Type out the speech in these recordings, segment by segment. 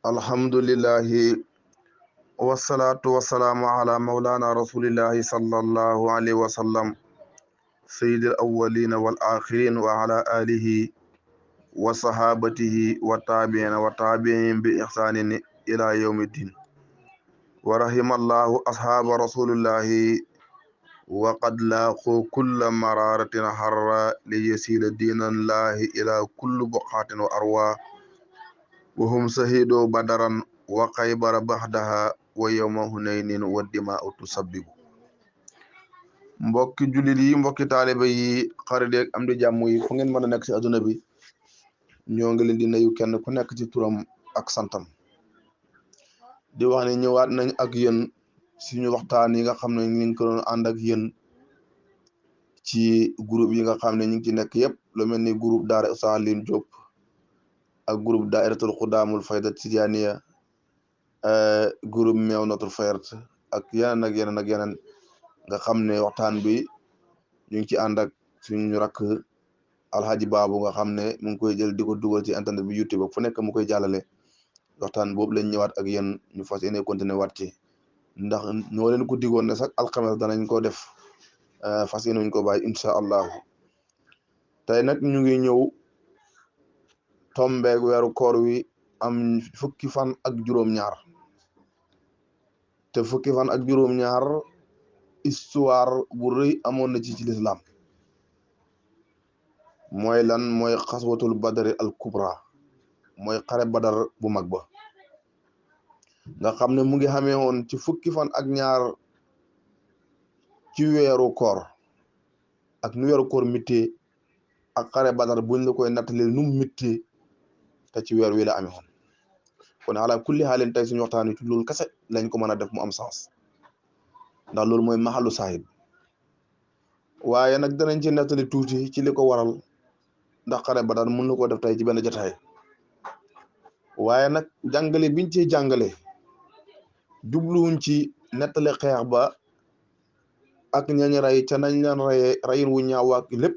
alhamdulillahi wassalatu wassalamu ala maulana rasulillahi sallallahu alaihi wasallam sayyidil awwalina wal akhirin wa ala alihi wa sahabatihi wa tabi'in bi ihsanin ila yawmiddin wa rahimallahu ashaba rasulillahi wa qad laqu kulla mararatin harra li yasila dinallahi ila kulli buqatin wa arwa wa hum sahidu badaran wa xaybara baxdaha wa yawma hunaynin wa dimaa'u tusabbibu. Mbokki jullit yi, mbokki taaliba yi, xarit yeeg am di jàmm yi fu ngeen mën a nekk ci adduna bi, ñoo ngi leen di nuyu kenn ku nekk ci turam ak santam, di wax ne ñëwaat nañ ak yéen suñu waxtaan yi nga xam ne ñu ngi ko doon ànd ak yéen ci groupe yi nga xam ne ñu ngi ci nekk yëpp, lu mel ni groupe daara Oustaz Alioune Diop ak groupe dairatul xudaamul fayda tijaaniya, groupe meew natul fayrt ak yeneen nga xam ne waxtaan bi ñu ngi ci ànd ak suñu rakk alhaji baabu nga xam ne mu ngi koy jël di ko dugal ci internet bi YouTube ak fu nekk mu koy jàllale. waxtaan boobu lañ ñëwaat ak yéen ñu fas yéene continuer waat ci, ndax ñoo leen ko digoon ne sax alxames danañ ko def, fas yéene ñu ko bàyyi incha allahu. tey nag ñu ngi ñëw tombeeg weeru koor wi am fukki fan ak juróom-ñaar, te fukki fan ak juróom-ñaar histoire bu rëy amoon na ci lislaam. mooy lan? mooy xaswatul badari al kubra, mooy xare badar bu mag ba nga xam ne mu ngi xamee woon ci fukki fan ak ñaar ci weeru koor. ak nu weeru koor mittee ak xare badar buñ la koy nattalee nu mu mittee, te ci weer wi la amee woon. kon ala kulli xaalin tey suñu waxtaan wi ci loolu kese lañ ko mën a def mu am sens, ndax loolu mooy maxalu saahib. waaye nag danañ ci nettali tuuti ci li ko waral, ndax xare badar mën na koo def tey ci benn jotaay. waaye nag jàngale biñ ci jàngale jubluwuñ ci nettali xeex ba ak ñañ rey ca nañ leen reyee reyin wu ñaaw ak lépp,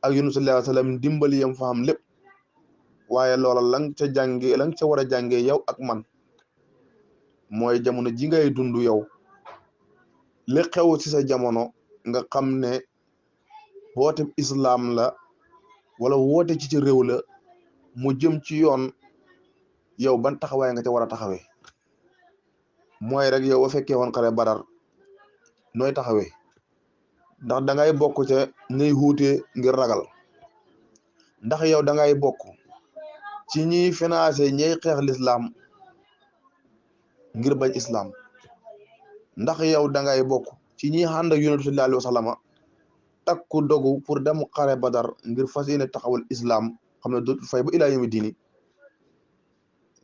ak yunus sallallahu alayhi wa sallam dimbali yam fa am lépp. waaye loola lang ca jànge lang ca war a jàngee yow ak man mooy jamono ji ngay dund yow, li xew ci sa jamono nga xam ne woote islam la wala woote ci réew la mu jëm ci yoon, yow ban taxawaay nga ca war a taxawee. mooy rek yow ba fekkee woon xare badar nooy taxawee, ndax da ngay bokk ca ñuy xuute ngir ragal, ndax yow da ngay bokk ci ñiy financé ñiy xeex l'islam ngir bañ islam, ndax yow da ngay bokk ci ñi ànd ak yonent sallallahu alayhi wa sallam takku dogu pour dem xare badar ngir fas yéene taxawal islam xam ne dootul fay ba ilaa yawmi diini.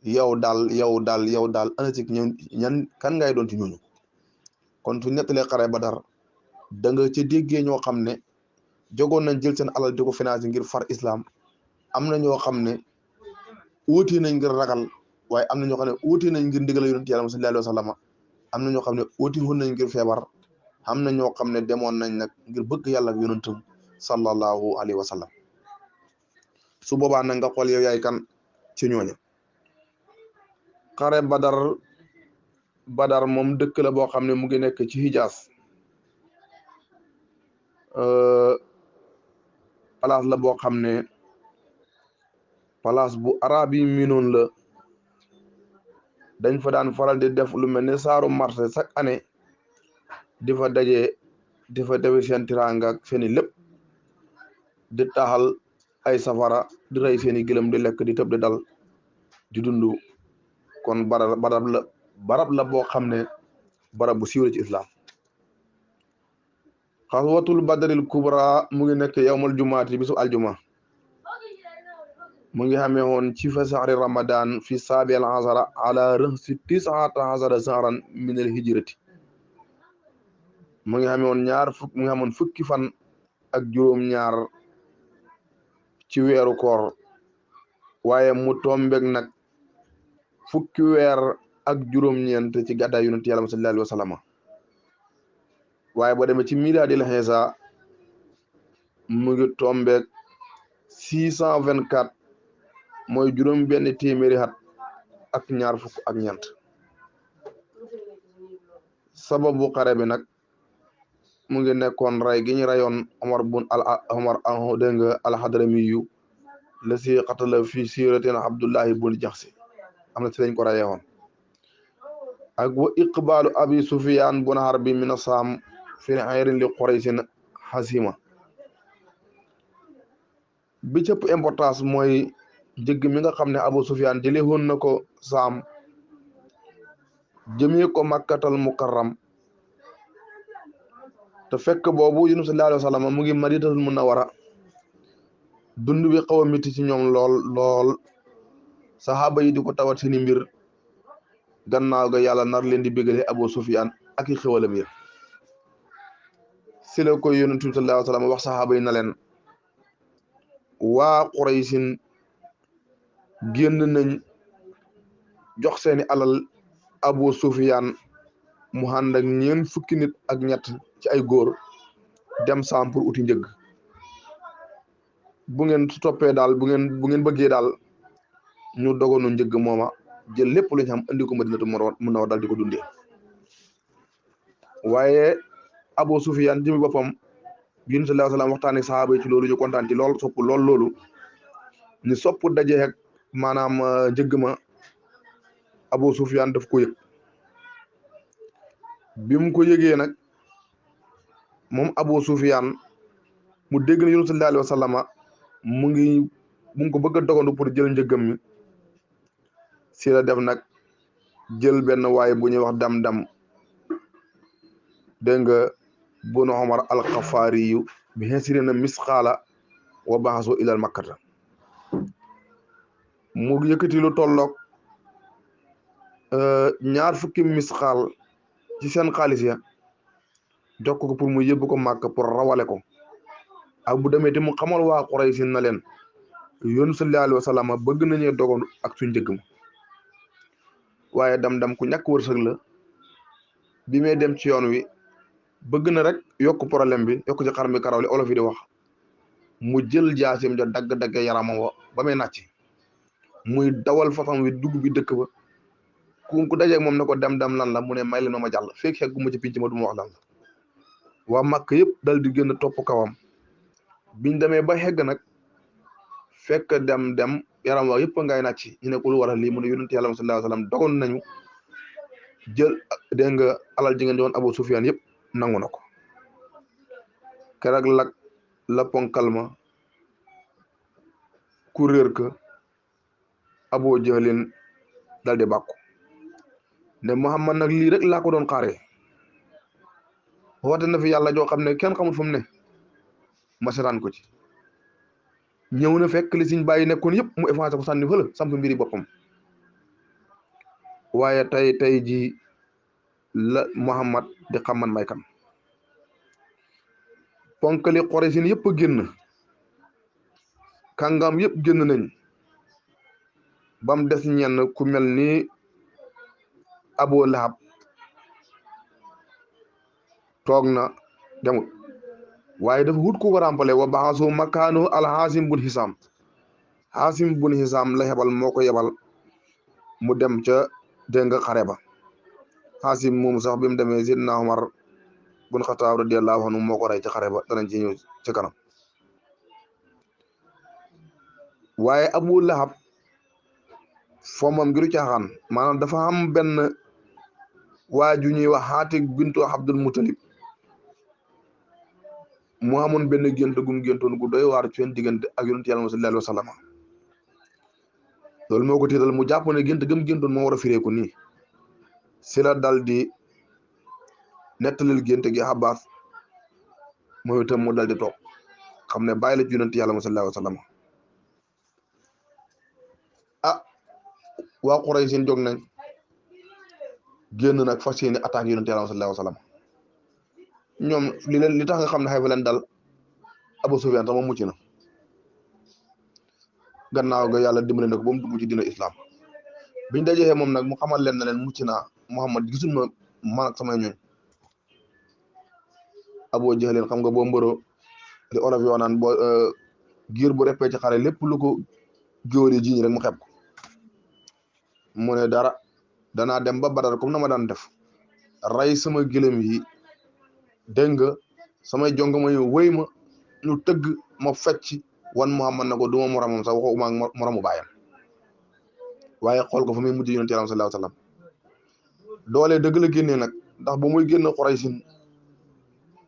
yow daal ana ci ñan kan ngay doon ci ñooñu. kon su nettalee xare badar da nga ca déggee ñoo xam ne jogoon nañ jël seen alal di ko financé ngir far islam. am na ñoo xam ne uuti nañ ngir ragal, waaye am na ñoo xam ne uuti nañ ngir ndigal yonent yàlla sallallahu alayhi wa sallam. am na ñoo xam ne uuti woon nañ ngir feebar. am na ñoo xam ne demoon nañ nag ngir bëgg yàlla ak yonentam sallallahu alayhi wa sallam. su boobaa nag nga xool yow yaay kan ci ñooñu. xare badar moom dëkk la boo xam ne mu ngi nekk ci Hijaas. place la boo xam ne place bu arab yi miinoon la. dañ fa daan faral di def lu mel ne saaru marché chaque année, di fa daje di fa defe seen tiraanga ak seeni lépp, di taxal ay safara, di rey seeni gëlëm, di lekk, di tëb, di dal, di dund. kon barab la boo xam ne barab bu siiw la ci islam. xaswatul badril kubra mu ngi nekk yawmal jumaati, bisu aljuma. mu ngi xamee woon ci fa sahri ramadan fi saabil azara ala rëhsi tisata azara sahran min al hijrati. mu ngi xamee woon fukki fan ak juróom-ñaar ci weeru koor, waaye mu tombeeg nag fukki weer ak juróom-ñeent ci gàddaay yonent yàlla sallallahu alayhi wa sallam. waaye boo demee ci milaadil Iisaa mu ngi tombeeg 624, mooy juróom benn téeméeri at ak ñaar fukk ak ñeent sababu xare bi nag mu ngi nekkoon rey gi ñu reyoon Omar dégg nga al-Hadrami yu la si xatala fi siratin Abdullahi bun Jaxsi am na si lañ ko reyee woon ak wa iqbaalu abi Sufyaan bun Harbi min Saam fi xayrin li Quraysin xasima bi cëpp importance mooy jëgg mi nga xam ne Abu Sufyaan jëlee woon na ko Saam jëmee ko Makkatal Mukarram te fekk boobu Yonent sallallahu alayhi wa sallam mu ngi Madinatul Munawwara dund bi xaw a métti ci ñoom lool saxaaba yi di ko tawat seeni mbir gannaaw ga yàlla nar leen di bégale Abu Sufyaan ak i xewalam yi si la ko Yonent sallallahu alayhi wa sallam wax saxaaba yi na leen waa Quraysin génn nañ jox seeni alal Abu Sufyaan mu ànd ak ñeent fukki nit ak ñett ci ay góor dem Saam pour uti njëgg bu ngeen toppee daal bu ngeen bëggee daal ñu dogonu njëgg mooma jël lépp lu ñu xam andi ko Madinatu Munawwara daal di ko dundee waaye Abu Sufyaan jëmi boppam Yonent sallallahu alayhi wa sallam waxtaanee saxaaba yi ci loolu ñu kontaan ci lool sopp loolu ñu sopp daje ak maanaam njëgg ma Abu Sufyaan daf ko yëg bi mu ko yëgee nag moom Abu Sufyaan mu dégg na Yonent sallallahu alayhi wa sallam mu ngi ko bëgg a dogandu pour jël njëggam mi si la def nag jël benn waaye bu ñuy wax dam-dam dégg nga bunu Omar al-Xafaari yu bi xensiri na misqaala wa baxasu ilal makkata mu yëkkati lu tolloog ñaar fukki misqaal ci seen xaalis ya jox ko pour mu yóbbu ko màkk pour rawale ko ak bu demee te mu xamal waa Quraysh na leen Yonent sallallahu alayhi wa sallam bëgg nañu dogoon ak suñ njëgg ma waaye dam-dam ku ñàkk wërsëg la bi may dem ci yoon wi bëgg na rek yokk problème bi yokk ci xar mi karaw li olof yi di wax mu jël jaasim ja dagg-dagg yaramam wa ba may nàcc muy dawal façon wi dugg bi dëkk ba ku dajeeg moom ne ko dam-dam lan la mu ne may leen ma jàll fekk xeggu ma ci pinc ma du ma wax lan la waa Makka yëpp dal di gën a topp kawam biñ demee ba xegg nag fekk dem yaram wa yëpp ngay nàcc ñu ne ko lu waral lii mu ne Yonent Yàlla sallallahu alayhi wa sallam dogoon nañu jël dégg nga alal ji ngeen doon Abu Sufyaan yëpp nangu na ko keroog la ponkal ma ku réer ka Abu Jahlin dal di bàkku ne Muhammad nag lii rek laa ko doon xaaree woote na fi yàlla joo xam ne kenn xamul fu mu ne ma seetaan ko ci ñëw na fekk li siñ bàyyi nekkoon yëpp mu effacé ko sànni fële samp mbiri boppam waaye tey ji la Muhammad di xam man may kan ponkali Quraysin yëpp a génn kàngam yëpp génn nañ bam des ñenn ku mel ni Abu Lahab toog na demut waaye dafa wut ku ko ràmpale wa baxasu makaanu al Xaasim bun Hisaam Xaasim bun Hisaam la xebal moo ko yebal mu dem ca dégg nga xare ba Xaasim moom sax bi mu demee Sidna Umar bun Xataab radiyallahu anhu moo ko rey ci xare ba danañ ci ñëw ci kanam waaye Abu Lahab foo moom ngiru caaxaan maanaam dafa am benn waa ju ñuy wax Xaatik bintu Abdul Mutalib mu amoon benn gént gum géntoon gu doy waar ci seen diggante ak Yonent Yàlla sallallahu alayhi wa sallam loolu moo ko tiital mu jàpp ne gént gëm géntoon moo war a fireeku nii si la dal di nettalil gént gi Abbas mooy itam mu dal di toog xam ne bàyyi la ci Yonent Yàlla sallallahu alayhi wa sallam waa Quraysh seen jóg nañ génn nag fas yéene attaque Yonent Yàlla sallallahu alayhi wa sallam ñoom li tax nga xam ne xëy fa leen dal Abu Sufyaan sax moom mucc na gannaaw ga yàlla dimbale na ko ba mu dugg ci dina islam biñ dajee moom nag mu xamal leen ne leen mucc naa Muhammad gisul ma man ak samay ñooñ Abu Jahlin xam nga boo mbëroo li olof yoo naan boo giir bu reppee ci xare lépp lu ko géwél yi jiiñ rek mu xeeb ko mu ne dara danaa dem ba Badar comme na ma daan def rey sama gëlëm yi dégg nga samay jongama yi wéy ma ñu tëgg ma fecc wan Muhammad na ko duma moromam sax waxuma ak moromu baayam waaye xool ko fa muy mujj yonent Yàlla sallallahu alayhi wa sallam doole dëgg la génnee nag ndax ba muy génn Quraysin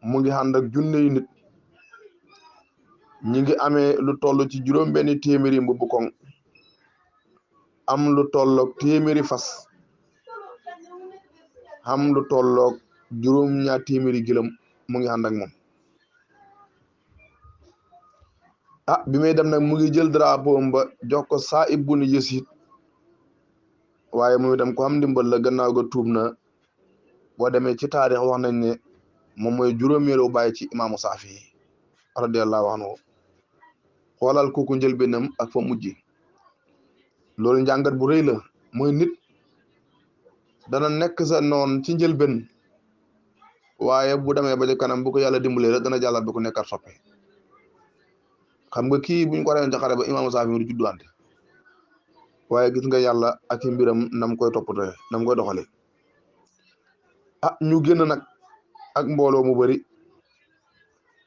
mu ngi ànd ak junne yu nit ñi ngi amee lu toll ci juróom-benni téeméeri mbubb koŋ am lu tolloog téeméeri fas am lu tolloog juróom-ñaar téeméeri gëlëm mu ngi ànd ak moom bi may dem nag mu ngi jël drapeau ba jox ko Saa'ib bun Yaziid waaye muy dem ko am ndimbal la gannaaw ga tuub na boo demee ci taarix wax nañ ne moom mooy juróomeelu bàyyi ci imaamu Saafi radiyallahu anhu xoolal kooku njëlbéenam ak fa mujj loolu njàngat bu rëy la mooy nit dana nekk sa noon ci njëlbéen waaye bu demee ba ci kanam bu ko yàlla dimbalee rek dana jàllal bi ko nekkat soppe xam nga kii buñ ko reyoon ci xare ba imaamu Saafi du judduwante waaye gis nga yàlla ak i mbiram nam koy toppatoo nam koy doxale ñu génn nag ak mbooloo mu bari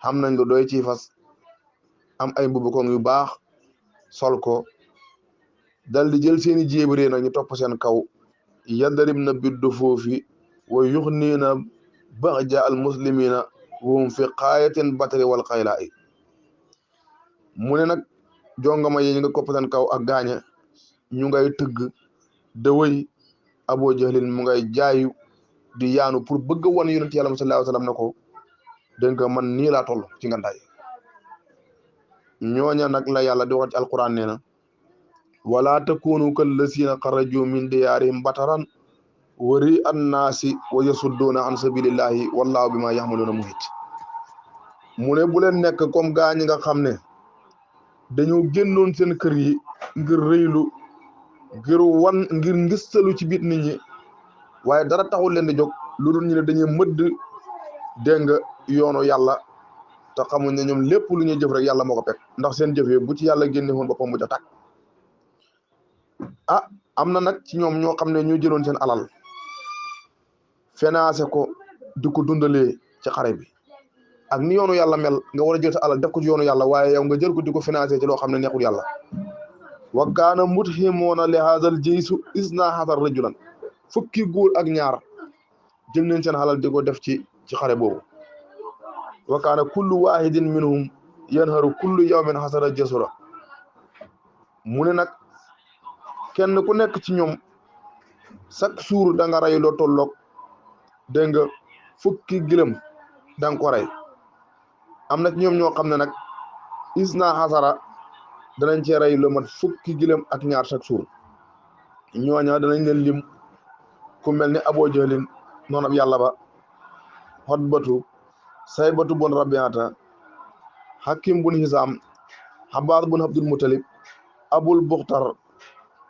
xam nañ lu doy ci fas am ay mbubu koŋ yu baax sol ko dal di jël seeni jéebaree nag ñu topp seen kaw yaddarib na biddu foofi wa yuxniina baxja al muslimina wum fi xaayatin batari wal xaylaa i mu ne nag jongama yi ñu nga kopp seen kaw ak gaaña ñu ngay tëgg da wëy Abu Jahlin mu ngay jaayu di yaanu pour bëgg wan yonent Yàlla sallallahu alayhi wa sallam ne ko dégg nga man nii laa toll ci ngandaay ñooña nag la yàlla di wax ci alquran nee na wala takunu kallazina xaraju min diyaarihim bataran wa ri'a annaasi wa yasudduuna an sabilillahi wallahu bima yaxmaluuna muhit mu ne bu leen nekk comme gaa ñi nga xam ne dañoo génnoon seen kër yi ngir rëylu ngir ngistalu ci biir nit ñi waaye dara taxul leen di jóg lu dul ñu ne dañuy mëdd dégg nga yoonu yàlla te xamuñ ne ñoom lépp lu ñuy jëf rek yàlla moo ko pek ndax seen jëf yi bu ci yàlla génne woon boppam mu ja tàkk am na nag ci ñoom ñoo xam ne ñoo jëloon seen alal financé ko di ko dundalee ci xare bi ak ni yoonu yàlla mel nga war a jël sa alal def ko ci yoonu yàlla waaye yow nga jël ko di ko financé ci loo xam ne neexul yàlla wa kaana muthimuuna li haazal jaysu isna hasar rajulan fukki góor ak ñaar jël nañ seen alal di ko def ci xare boobu wa kaana kullu waahidin minhum yanharu kullu yawmin hasara jasura mu ne nag kenn ku nekk ci ñoom chaque jour da nga rey loo tolloog dégg nga fukki gëlëm da nga ko rey am na ci ñoom ñoo xam ne nag isna hasara danañ cee rey lu mat fukki gëlëm ak ñaar chaque jour ñooña danañ leen lim ku mel ni Abu Jahlin noonu ab yàlla ba Xotbatu Saybatu bun Rabiata Hakim bun Hisaam Habaas bun Abdul Mutalib Abul Buxtar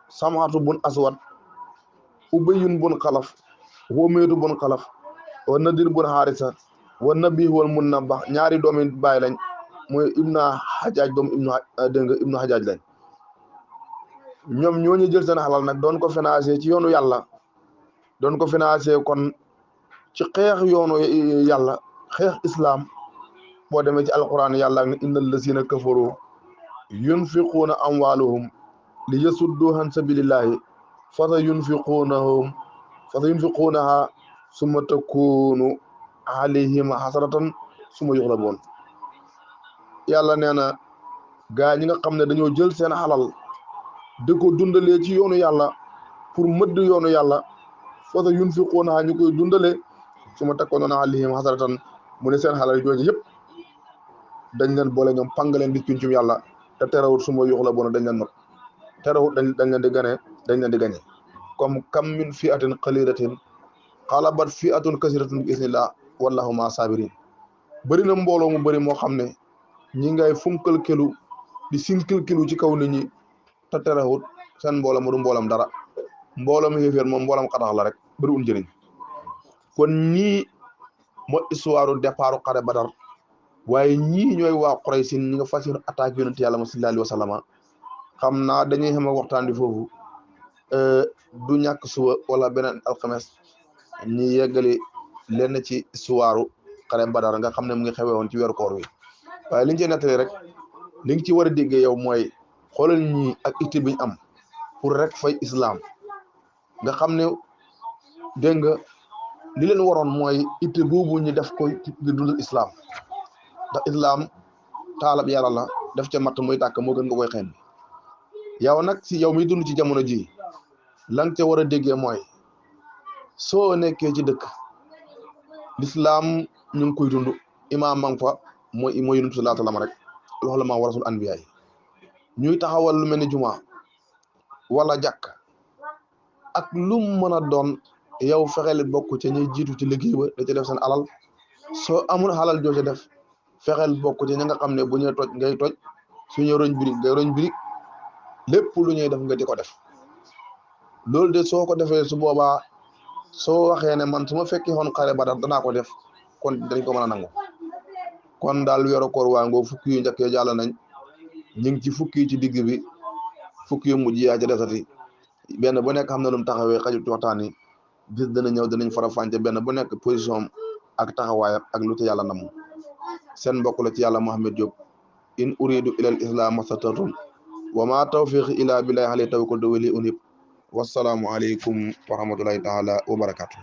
Samhatu bun Aswad Ubayun bun Xalaf Womeetu bun Xalaf wa Nadir bun Harisa wa Nabi wal Munnabax ñaari doomi baay lañ mooy Ibna Hajaaj doomu Ibnu Hajaaj lañ ñoom ñooñu jël seen xalal nag doon ko financé ci yoonu yàlla doon ko financé kon ci xeex yoonu yàlla xeex islam boo demee ci alquran yàlla ak ne innal lazina kafaru yunfiquuna amwaaluhum li yasuddu an sabilillahi fasa yunfiquunaha summa takunu alayhim hasratan summa yuxlaboon yàlla nee na gaa ñi nga xam ne dañoo jël seen xalal di ko dundalee ci yoonu yàlla pour mëdd yoonu yàlla fasa yunfiquunaha ñu koy dundalee summa takunu alayhim hasratan mu ne seen xalal jooju yëpp dañ leen boole ñoom pang leen di pincum yàlla te terewut suma yuux la boona dañ leen not terewut dañ leen di gañe comme kam min fi'atin qalilatin xalabat fi'atun kasiratun bi isnillah wallahu ma sabirin bëri na mbooloo mu bëri moo xam ne ñi ngay funkal kelu di sinkal kelu ci kaw nit ñi te terewut seen mboolam du mboolam dara mboolam xéeféer moom mboolam xatax la rek bëri un njëriñ kon ñii mo histoire départ xare Badar waaye ñii ñooy waa Quraysh ñi nga fas yéene attaque yonent yàlla sallallahu alayhi wa sallam xam naa dañuy xam waxtaan bi foofu du ñàkk suba wala beneen alxames ñi yeggali lenn ci suwaaru xare Badar nga xam ne mu ngi xewee woon ci weeru koor wi waaye liñ ci nettali rek li nga ci war a déggee yow mooy xoolal ñi ak itte biñ am pour rek fay islam nga xam ne dégg nga li leen waroon mooy itte boobu ñu def ko ngir dundal islam ndax islam taalab yàlla la def ca matt muy tàkk moo gën nga koy xeen yow nag si yow miy dund ci jamono ji la nga ca war a déggee mooy soo nekkee ci dëkk l'islam ñu ngi koy dund imaam ma nga fa mooy yonent sallallahu alayhi wa sallam rek loolu ma warasul anbiya yi ñuy taxawal lu mel ni juma wala jàkk ak lu mën a doon yow fexeel bokk ca ñuy jiitu ci liggéey ba da ca def seen alal soo amul alal joo ca def fexeel bokk ci ñi nga xam ne bu ñuy toj ngay toj su ñuy roñ birig ngay roñ birig lépp lu ñuy def nga di ko def loolu de soo ko defee su boobaa soo waxee ne man su ma fekkee woon xare Badar danaa ko def kon dañ ko mën a nangu kon daal weeru koor waa ngoo fukki yu njëkkee jàll nañ ñu ngi ci fukki ci digg bi fukki yu mujj yaa ci desati benn bu nekk xam na lu mu taxawee xajut ci waxtaan yi bis dana ñëw danañ fara fànce benn bu nekk position ak taxawaayam ak lu ci yàlla namu seen mbokk la ci yàlla Mohamed Diop in uridu ilal islam mastata'tu wa ma tawfiqi illa billahi alayhi tawakkaltu wa ilayhi unib wassalaamu aleykum wa rahmatullahi taala wa barakatuh